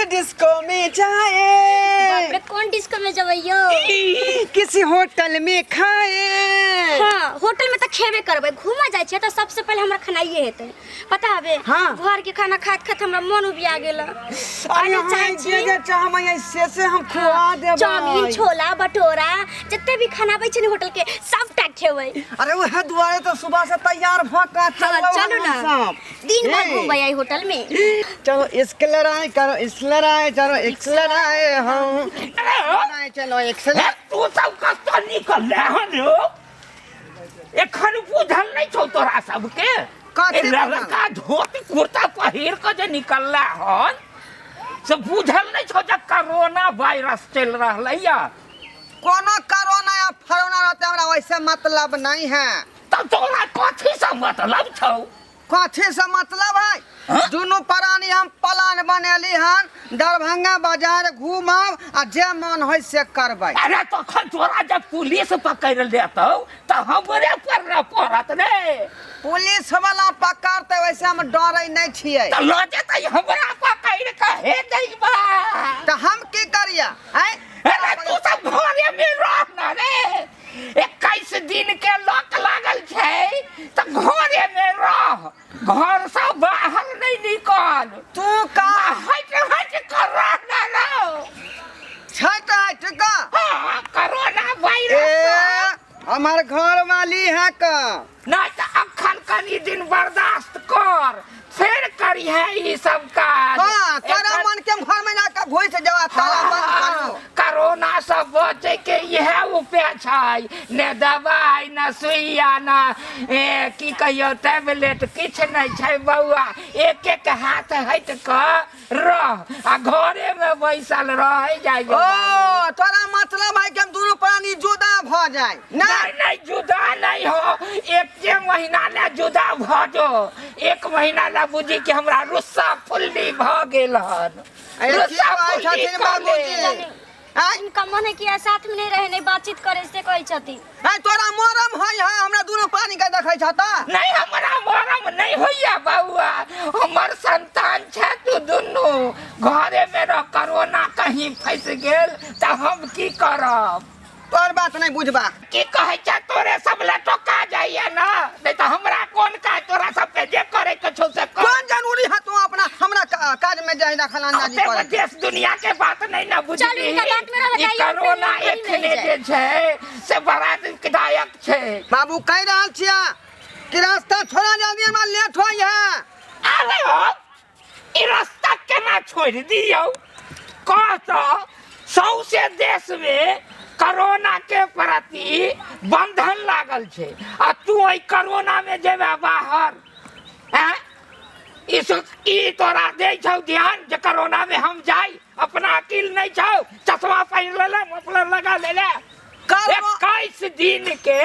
Disco में जाए। बाप रे, कोन डिस्को में जबै यौ? किसी होटल में खाए। हाँ, होटल में तऽ खेबे करबै। घूमऽ जाइ छियै तऽ सबसे पहिले हमरा खेनाइए हेतै, पता हबे? हाँ। घर के खाना खात खात हमरा मन उबिया गेल। अरे अरे चाहे चाची। जे जे चाहबै से हम खुआ देबै। चाउमीन, छोला भटूरा, जते भी खाना आबै छै ने होटल के, सबटा खेबै। अरे वह दुआरे तो सुबह से तैयार भ के हाँ, चललहुँ चलू हम ना सब। दिन भर ए। घूमबै आई होटल में। चलो इश्क लड़ाई करो, इश्क लड़ाई, चलो इश्क लड़ाई हम लड़ाई, चलो इश्क हे, तू सब कतऽ निकलले हन यौ? एखन बुझल नहि छौ तोरा सबके? कथी ए, बुझल? लड़का धोती कुर्ता पहिर कऽ जे निकलला हन से बुझल नहि छौ जे कोरोना वायरस चलि रहलैया? कोनो करोना या फरोना रहते, हमरा वैसे मतलब नहीं है। तब तोरा कथी से मतलब छौ? कथी से मतलब है? हाँ? दुनू प्राणी हम प्लान बनेली हन, दरभंगा बाजार घूमब आ जे मन है से करबै। अरे तखन तोरा जब पुलिस पकड़ लेतौ तऽ हमरे पर न पड़त रे। पुलिस वाला पकड़ते वैसे हम डरे नहीं छियै। तऽ लऽ जेतै हमरा पकड़ के, हे दैबा। तऽ हम की करिया आँय? अरे तू सब घरे में रह न रे। 21 दिन के लॉक लागल छै तऽ घरे में रह, घर से बाहर नहीं निकल। तू का हट हट कर रह न रहो। छठ हट का। हाँ, कोरोना वायरस। ए, हमार घर वाली है का। नहीं तऽ अखन कनी दिन बर्दाश्त कर, फेर करिहे ई सब काज। हाँ, तोरा मन के हम घर में जाकर घुस जाओ, ताला बंद हाँ, करो। कोरोना से बचे के इएह उपाय छै ने, दवाई न सुइया न ए, की कहियो, टैबलेट, किछु नहि छै बौआ। एक एक हाथ हटि कऽ रह आ घरे में बैसल रह जाइ। ओ तोरा मतलब है कि हम दुनू प्राणी जुदा भ जाए? नहीं नहीं, जुदा नहीं हो। एक महीना ला जुदा भ जो, एक महीना ला बुझी कि हमरा रुस्सा फुल्ली भ गेल हन। अरे की रुस्सा कहै फुल्ली छथिन कऽ बाबूजी? लेल। आँय? इनका मन है कि साथ में नहीं रहे, नहीं बातचीत करे, से कहै छथिन। आँय, तोरा मरम है, है हमरा दुनू प्राणी के देखै छ त? नहीं, हमरा मरम नहीं होइया बउआ, हमर संतान छै तू दुनू, घरे में रह। कोरोना कहीं फंस गेल तऽ हम की करब? तोर बात नहीं बुझबा। की कहै छै, तोरे सब ले टोका जाइए ना, नहीं तऽ हमरा कोन काज? तोरा सबके जे करे के छौ से कर। कोन जरूरी है तू अपना हमरा काज में जाय दखल अंदाजी अते करे? देश दुनिया के बात नहीं ना बुझली। चलू, इनका बात में रहबै, ई जाइए, कोरोना अपने एखने में जे छै से बड़ा दुखदायक छै। बाबू, कहि रहल छियै कि रास्ता छोड़ा जल्दी, हमरा लेट होइ है। अरे हो, ई रास्ता केना छोड़ि दियौ? कह तऽ, सौंसे देश में कोरोना के प्रति बंधन लागल छै आ तू एहि कोरोना में जेबे बाहर? हैं, ई ई तोरा दै छौ ध्यान जे कोरोना में हम जाई? अपना अकिल नहीं छौ? चश्मा पहिर लेले, मफलर लगा लेले। 21 दिन के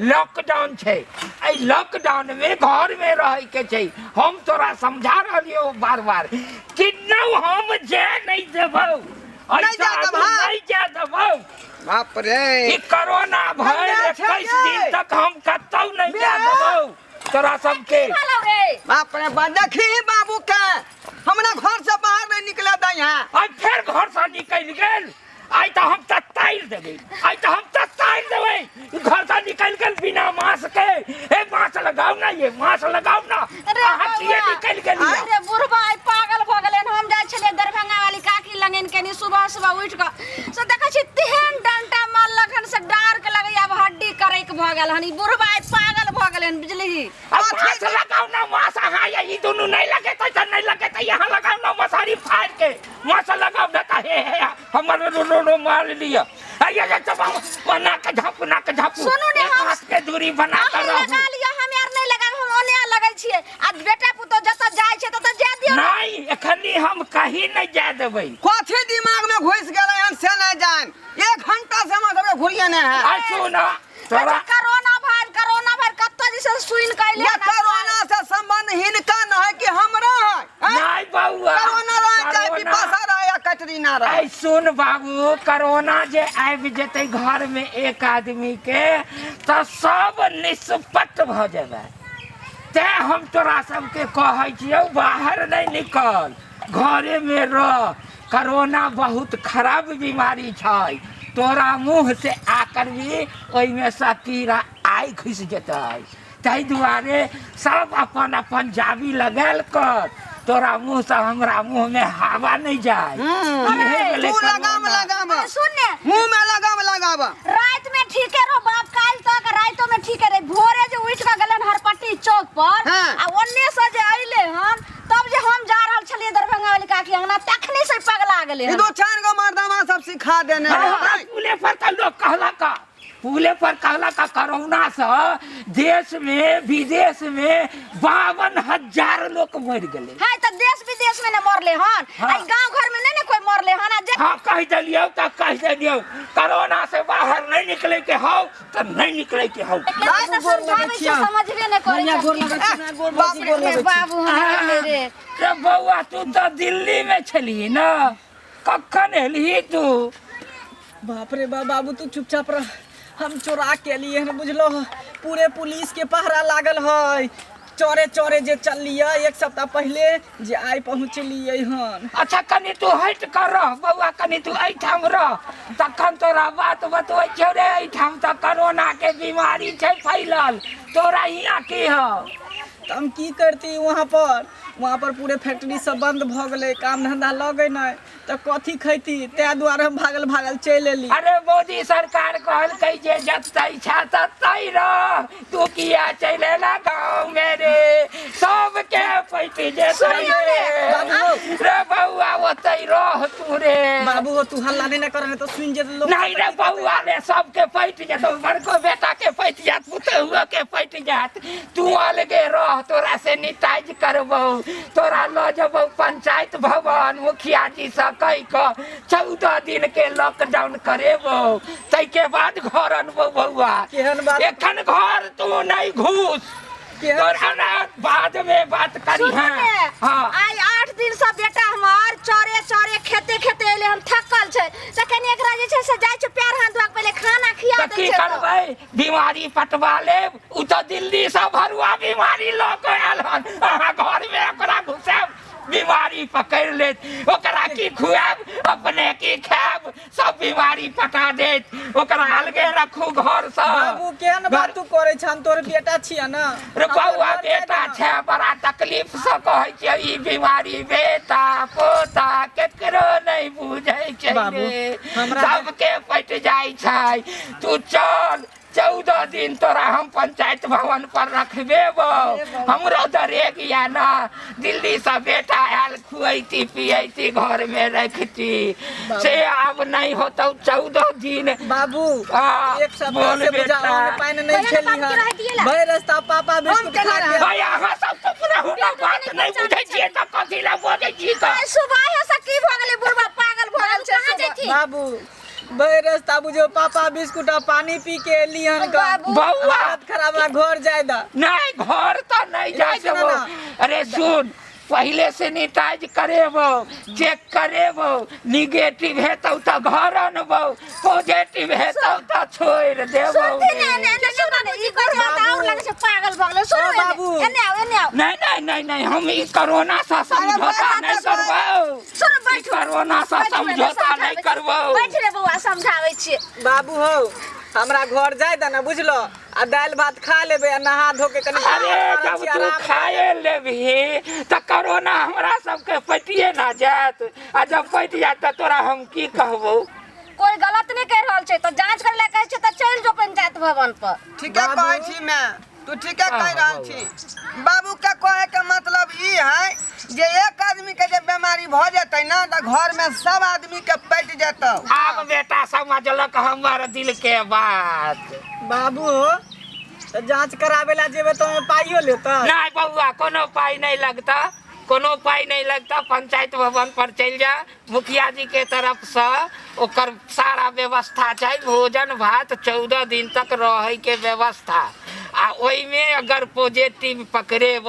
लॉकडाउन छै, एहि लॉकडाउन में घर में रहे के छै। हम तोरा समझा रहलियौ बार बार कि नौ हम जे नहीं देबौ। नहीं जा देबौ, हाँ। नहीं जा देबौ। बाप रे। ई कोरोना भर हमरा छै 21 गे। दिन तक हम कतौ नहीं जा देबौ तोरा सबके। बाप रे बाप, देखी बाबू के, हमरा घर से बाहर नहीं निकले दै है। आइ फेर घर से निकलि गेल? आइ तऽ हम तत्तारि देबै, आइ तऽ हम तत्तारि देबै। ई घर से निकलि गेल बिना मास्क के। हे, मास्क लगाउ ना, ये मास्क लगाउ ना। अरे अहाँ बाबा। किए निकलि गेलियै? अरे बुढ़बा आइ पागल भऽ गेलै। हम जाइ छलियै दरभंगा वाली काकी लगन कनी सुबह सुबह उठि कऽ, से देखै छी तेहन डंटा मारलक हन से डार के लगैया आब हड्डी करैक भऽ गेल हन। ई बुढ़बा आइ पागल भऽ गेलै हन, बुझलिही? अब मास्क लगाउ ना, मास्क। अहाँ ये ई दुनू नहीं लगेतै तऽ नहीं लगेतै। यहाँ लगाउ ना, मसारी फाड़ के मास्क लगाउ ना तऽ हे हे हमर रो रो रो मार लिअ। ये ये जब हम नाक झापू, नाक झापू। सुनू ने, एक हाथ के दूरी बना अहाँ कर रहू। लगा लिअ, हम यार नहीं लगाब, हम ओने लगै छियै। आ बेटा पुतोह जतऽ जाइ छै ततऽ जाय दियौ। नहीं, एखनी हम कहीं नहीं जाय देबै। कथी दिमाग में घुस गेलै हन से नहीं जान, एक घंटा से हमरा सबके घुरिए नहीं है। आ सुन तोरा, कोरोना भर, कोरोना भर कतऽ जे से सुनि कऽ अयलै ये हन। कोरोना से संबंध हिनका न है कि हमरा है, हैं? नहीं बउआ। कोरोना रहे चाहे कोरोना- पिपासा रहे या कटरीना रहे। ऐ सुन बाबू, कोरोना जे आबि जेतै घर में एक आदमी के तऽ सब निष्पट भऽ जेबै। तें हम तोरा सबके कहै छियौ, बाहर नहीं निकल, घरे में रह। कोरोना बहुत खराब बीमारी छै तोरा मुँह से आकर भी ओहिमे से कीड़ा आइ घुसि जेतै ताहि दुआरे सब अपन अपन जाबी लगायल कर तोरा मुँह से हमरा मुँह में हवा नहीं जाए इहे भेलै तू लगाम कोरोना। लगाम अरे सुन ने मुंह में लगाम लगाब रात में ठीके रहो बाप काल तक रातो में ठीके रहे भोरे जे उठ के गेलन हरपट्टी चौक पर हाँ। आ ओन्ने से जे अइले हन तब जे हम जा रहल छलियै दरभंगा वाली काकी अंगना तखनी से पगला गेलै ई हन। दो चार गो मर्दामा सब सिखा देने अरे हमरा है। पुले पर का लोग कहला का पुले पर कहला का कोरोना से देश में विदेश में 52,000 लोग मर गए। हाय त देश विदेश में न मरले हन। हाँ। आई गांव घर में नहीं ने कोई मरले हन आ जे हाँ कह दिलियौ त कह दिलियौ कोरोना से बाहर नहीं निकले के हौ त नहीं निकले के हौ। बाबू गोर लगै समझाबै छै छियै। समझबे ने करै मैया गोर छथिन। लगै छी, गोर बाप लगै छी, गोर रे लगै छी। बाबू हमरा रे रे बौआ तू तऽ दिल्ली में छलही न कखन एलही तू? बाप रे बाप बाबू तू चुपचाप रह हम चोरा के एलियै हन बुझलो पूरे पुलिस के पहरा लागल है चोरे चोरे जे चललियै एक सप्ताह पहले जे आइ पहुँचलियै हन। अच्छा कनी तू हट कर रह बौआ कनी तू एहिठाम रह तखन तोरा बात बतबै छियौ रे। एहिठाम तऽ कोरोना के बीमारी छै फैलल तोरा हियाँ की हौ? तऽ हम की करती वहाँ पर वहाँ पर पूरे फैक्ट्री सब बंद भऽ गेलै काम धंधा लगै नहि तऽ कथी खैती ताहि दुआरे हम भागल भागल चलि एली। अरे मोदी सरकार कहलकै जे जतै छा ततै रह तू किया चलि एला गाँव में रे सबके पैठ जेतै रे। बाबू रे बौआ ओतै रह तू रे। बाबू हो तू हल्ला नहीं ना कर नहीं तो सुन जेतै लोग। नहीं रे बौआ रे सबके पैठ जेतौ बड़को बेटा के पैठ जात पुतहुओ के पैठ जात तू अलगे रह तोरा सैनिटाइज करबौ तोरा लऽ जेबौ पंचायत भवन मुखिया जी से कहि कऽ 14 दिन के लॉकडाउन करेबौ ताहिके बाद घर अनबौ बौआ। केहन बात? एखन घर तू नहीं घुस केहन? तोरा ना बाद में बात करी सुनू हाँ। ने, हाँ आइ 8 दिन से बेटा हमर चरे चरे खेते खेते एले हम थकल छै त कनी एकरा जे छै से जाइ छै पैर हाथ धोआ के पहिले खाना खिया तऽ दै की छै तऽ। करबै बीमारी पटवा लेब उ तऽ दिल्ली से भरुआ बीमारी लऽ कऽ आयल हन अहाँ घर में ओकरा घुसायब बीमारी पकड़ि लेत ओकरा की खुआब अपने की खायब सब बीमारी पटा देत ओकरा अलगे रखू घर से। बाबू केहन बात तू करै छ हम तोर बेटा छियै ना। रे बौआ बेटा छै बड़ा तकलीफ से कहै छियै ई बीमारी बेटा पोता केकरो नहीं बुझै छै बाबू, रे। हमरा- सबके पटि जाइ छै तू चल 14 दिन तोरा हम पंचायत भवन पर रखबेबौ हमरो दरेग या ना दिल्ली से बेटा आयल खुएती पियैती घर में रखती से आब नहीं होतौ 14 दिन। बाबू हाँ, एक सप्ताह बोल से बुझा बेटा। अन्न पानि नहीं पहिले खेली बाबू के हन रहै दियै ला। भरि रास्ता पापा बिस्कुट केना खा के रहै? भाई अहाँ सब चुप रहू ना बात नहीं बुझै छियै तऽ कथी लए बजै छी तऽ? आइ सुबह से की भऽ गेलै बुढ़बा पागल भऽ गेल छै कहाँ सुबह। जैथिन? बाबू भरि रास्ता बुझो पापा बिस्कुट आ पानी पी के एली हन क। बाबू। बौआ हालत खराब बा, घर जाय दा। नहीं घर तऽ नहीं जाय सुन देबौ। ना। अरे सुन पहिले सैनिटाइज करेबौ चेक करेबौ निगेटिव हेतौ तऽ घर अनबौ पॉजिटिव हेतौ तऽ छोड़ि देबौ। सुनथिन ने एने एने सुनू ने ई बुढ़बा तऽ आओर लगै छै पागल भऽ गेलै। सुनू ओ एने बाबू। एने आउ एने आउ। नहीं नहीं नहीं नहीं हम ई कोरोना से समझौता बात नहीं तऽ करबौ। सुनू ई बैठू कोरोना से बैठू एने, समझौता नहीं समझाबै छी। करबौ। बैठ रे बौआ समझाबै छियै। बाबू हो हमरा घर जाय दा ना बुझलो आ दालि भात खा लेबै आ नहा धो के कनी अरे आराम जब छी, तू आराम खाए लेबही तऽ कोरोना हमरा सबके पटिए ना जायत आ जब पटि जायत तऽ तोरा हम की कहबौ? कोई गलत नहीं कहि रहल छै तऽ जांच करे लए कहै छै तऽ चलि जो पंचायत भवन पर। ठीके कहै छी मैं तू ठीके कहि रहल छी। बाबू के कहे के मतलब ई है जे एक आदमी के जे बीमारी भऽ जेतै ना तऽ घर में सब आदमी के पटि जेतौ। आब बेटा समझलक हमर दिल के बात। बाबू हो तऽ जांच कराबे ला जेबै तऽ ओहिमे पाइयो लेतै? नहीं बौआ कोनो पाई नहीं लगता कोनो पाई नहीं लगता पंचायत भवन पर चलि जा मुखिया जी के तरफ से ओकर सारा व्यवस्था छै भोजन भात 14 दिन तक रहे के व्यवस्था आ ओहिमे अगर पॉजिटिव पकड़ेब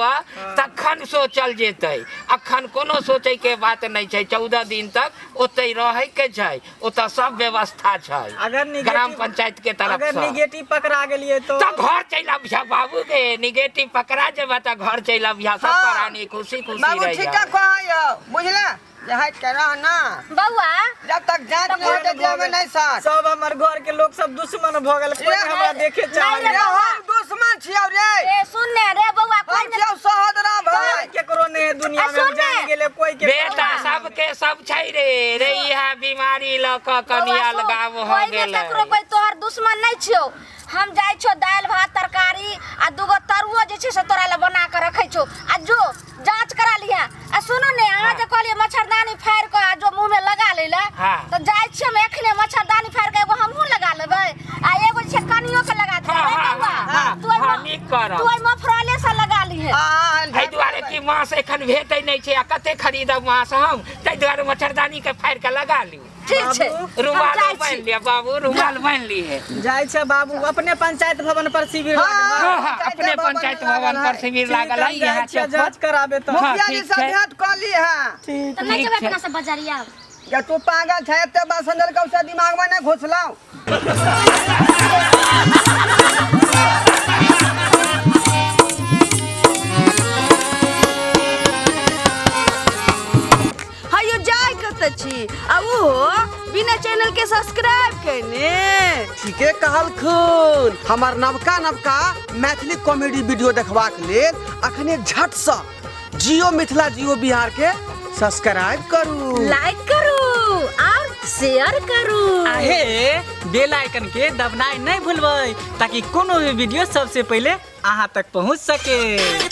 तखन सोचल जेतै अखन कोनो सोचै के बात नहीं छै 14 दिन तक ओतै रहे के छै ओतऽ सब व्यवस्था छै अगर निगेटिव ग्राम पंचायत के तरफ अगर से। निगेटिव पकड़ा गेलियै तो तऽ घर चलि अबिहा बाबू के निगेटिव पकड़ा जेबा तऽ घर चलि अबिहा सब हाँ। प्राणी खुशी खुशी बाबू रहिहा। ठीके कहै बुझले जे हट के रह ना। बौआ, जब तक जांच नहीं होते जेबे नहीं सर। सब हमर घर के लोग सब दुश्मन भ गेल, कोई हमरा देखे चाहे। रे हम दुश्मन छियौ रे। ए सुन ने रे बौआ, कोई हम छियौ सहोदरा भाई। केकरो नहीं है दुनिया में, सुन ने। जान गेले कोई के। बेटा सबके सब छै रे रे, इहा बीमारी ल क कनि अलगाव हो कोई ने गेलै। ककरो कोई तोहर दुश्मन नहीं छियौ। हम जाइ छौ दालि भात तरकारी आ दूगो तरुओ जे छै से तोरा लए बना के रखै छौ, आ जो जांच करा लिहा। आ सुनू ने, अहाँ जे कहलियै मच्छरदानी फाड़ि कऽ आ जो मुँह में लगा लै लए, हाँ। तऽ जाइ छियै हम एखने मच्छरदानी फाड़ि कऽ एगो हमहूँ लगा लेबै आ एगो जे छै कनियो के लगा देबै। हाँ, रे हाँ, बौआ, हाँ, तू ओहि हाँ, नीक करब। तू ओहि मफरले से लगा लिहे। हाँ, एहि दुआरे कि मांस एखन भेटै नहि छै आ कते खरीदब मांस हम, ताहि दुआरे मच्छरदानी के फाड़ि के लगा लियौ। ठीक छै, हम रुमाल जाइ बान्हि छी। लिअ बाबू, रुमाल बान्हि लिहे। जाइ छै बाबू, अपने पंचायत भवन पर शिविर हाँ, लागल है। हाँ, हाँ, अपने पंचायत भवन पर शिविर ठीक, लागल है। हम जाइ यहाँ छियै चौक पर। जांच कराबे तऽ। हाँ, मुखिया जी ठीक से छै। भेंट कऽ ली है। ठीक। तऽ नहि ठीक जेबै छै। अपना सब बजरिया? या तू पागल छै, एते बासन देलकौ से दिमाग में नहीं घुसलौ। हयो जाय कतऽ छी आ ओहो बिना चैनल के सब्सक्राइब केने? ठीके कहलखुन। हमर नवका नवका मैथिली कॉमेडी वीडियो देखबाक लेल अखने झटसँ जियो मिथिला जियो बिहार के सब्सक्राइब करू, लाइक करू और शेयर करू। आहे बेल आइकन के दबनाइ नहीं भूलबै ताकि कोनो भी वीडियो सबसे पहले अहाँ तक पहुँच सके।